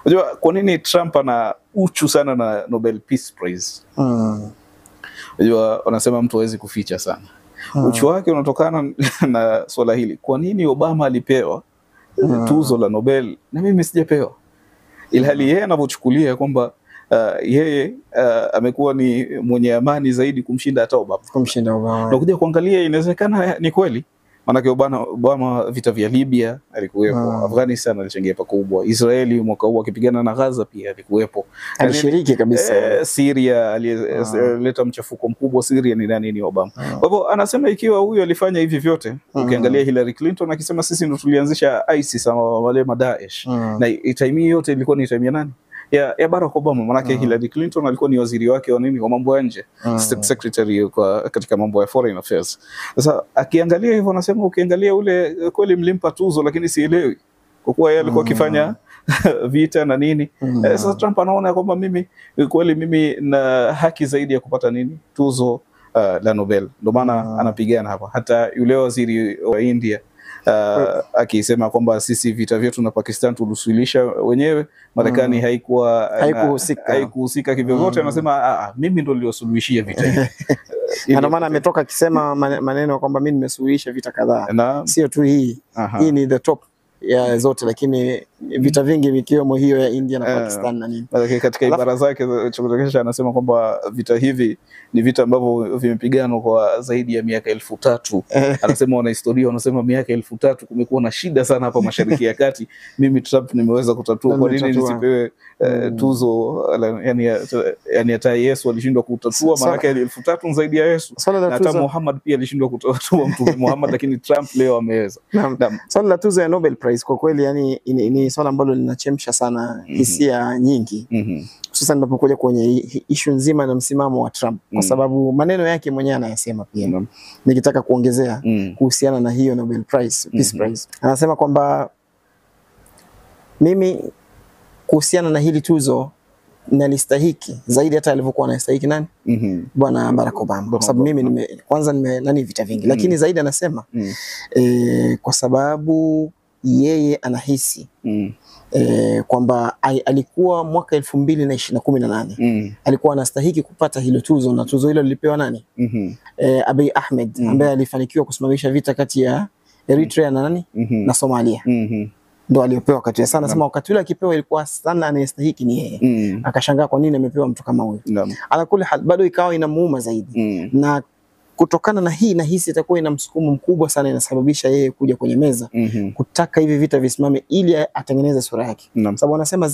Unajua kwa nini Trump ana uchu sana na Nobel Peace Prize? Unajua wanasema mtu hawezi kuficha sana. Uchu wake unatokana na swala hili. Kwa nini Obama alipewa tuzo la Nobel na mimi sijapewa? Ilhali yeye anavyochukulia kwamba yeye amekuwa ni mwenye amani zaidi kumshinda hata Obama. Kumshinda Obama. Na kuja kuangalia inawezekana ni kweli. Maanake Obama vita vya Libya alikuwepo, Afghanistan alichangia pakubwa, Israeli mwaka huu akipigana na Gaza pia alikuwepo. Alishiriki kabisa. Syria alileta mchafuko mkubwa Syria ni nani? Ni Obama. Kwa hivyo anasema ikiwa huyu alifanya hivi vyote, ukiangalia Hillary Clinton akisema sisi ndo tulianzisha ISIS ama wale Daesh. Na time yote ilikuwa ni time ya nani? Ya Barack Obama. Maanake Hillary Clinton alikuwa ni waziri wake wa nini, wa mambo ya nje, state secretary katika mambo ya foreign affairs. Sasa akiangalia hivyo anasema ukiangalia ule kweli mlimpa tuzo, lakini sielewi kwa kuwa yeye alikuwa akifanya vita na nini. Sasa Trump anaona kwamba mimi kweli mimi na haki zaidi ya kupata nini, tuzo la Nobel. Ndio maana anapigana hapa. Hata yule waziri wa India akisema kwamba sisi vita vyetu na Pakistan tulisuluhisha wenyewe, Marekani haikuhusika kivyovyote. Anasema mimi ndo niliosuluhishia vita hivi. Ndio maana ametoka akisema maneno kwamba mimi nimesuluhisha vita kadhaa, sio tu hii. Hii ni the top ya zote, lakini vita vingi vikiwemo hiyo ya India na Pakistan na nini. Katika ibara zake chokotokesha anasema kwamba vita hivi ni vita ambavyo vimepiganwa kwa zaidi ya miaka 3000. Anasema wanahistoria wanasema miaka 3000 kumekuwa na shida sana hapa Mashariki ya Kati. Mimi Trump nimeweza kutatua, kwa nini nisipewe tuzo? Yani hata Yesu alishindwa kutatua, maana yake 3000 zaidi ya Yesu. Na hata Muhammad pia alishindwa kutatua, Mtume Muhammad, lakini Trump leo ameweza. Swala la tuzo ya Nobel Prize kwa kweli yani ni swala ambalo linachemsha sana hisia nyingi. Hususan tunapokuja kwenye issue nzima na msimamo wa Trump, kwa sababu maneno yake mwenyewe anayasema pia. Nikitaka kuongezea kuhusiana na hiyo Nobel Prize, Peace Prize. Anasema kwamba mimi kuhusiana na hili tuzo nalistahiki zaidi hata alivyokuwa anastahiki nani? Bwana Barack Obama. Kwa sababu mimi kwanza nime nani vita vingi. Lakini zaidi anasema kwa sababu yeye anahisi kwamba alikuwa mwaka 2018 alikuwa anastahiki kupata hilo tuzo, na tuzo hilo lilipewa nani? Abiy Ahmed ambaye alifanikiwa kusimamisha vita kati ya Eritrea na nani? Na Somalia. Ndo aliyopewa wakati ule. Sana sema wakati ule akipewa ilikuwa sana anayestahiki ni yeye. Akashangaa kwa nini amepewa mtu kama huyo. Ala kule hal bado ikawa inamuuma zaidi. Na kutokana na hii nahisi itakuwa ina msukumo mkubwa sana, inasababisha yeye kuja kwenye meza kutaka hivi vita visimame ili atengeneze sura yake. Sababu anasema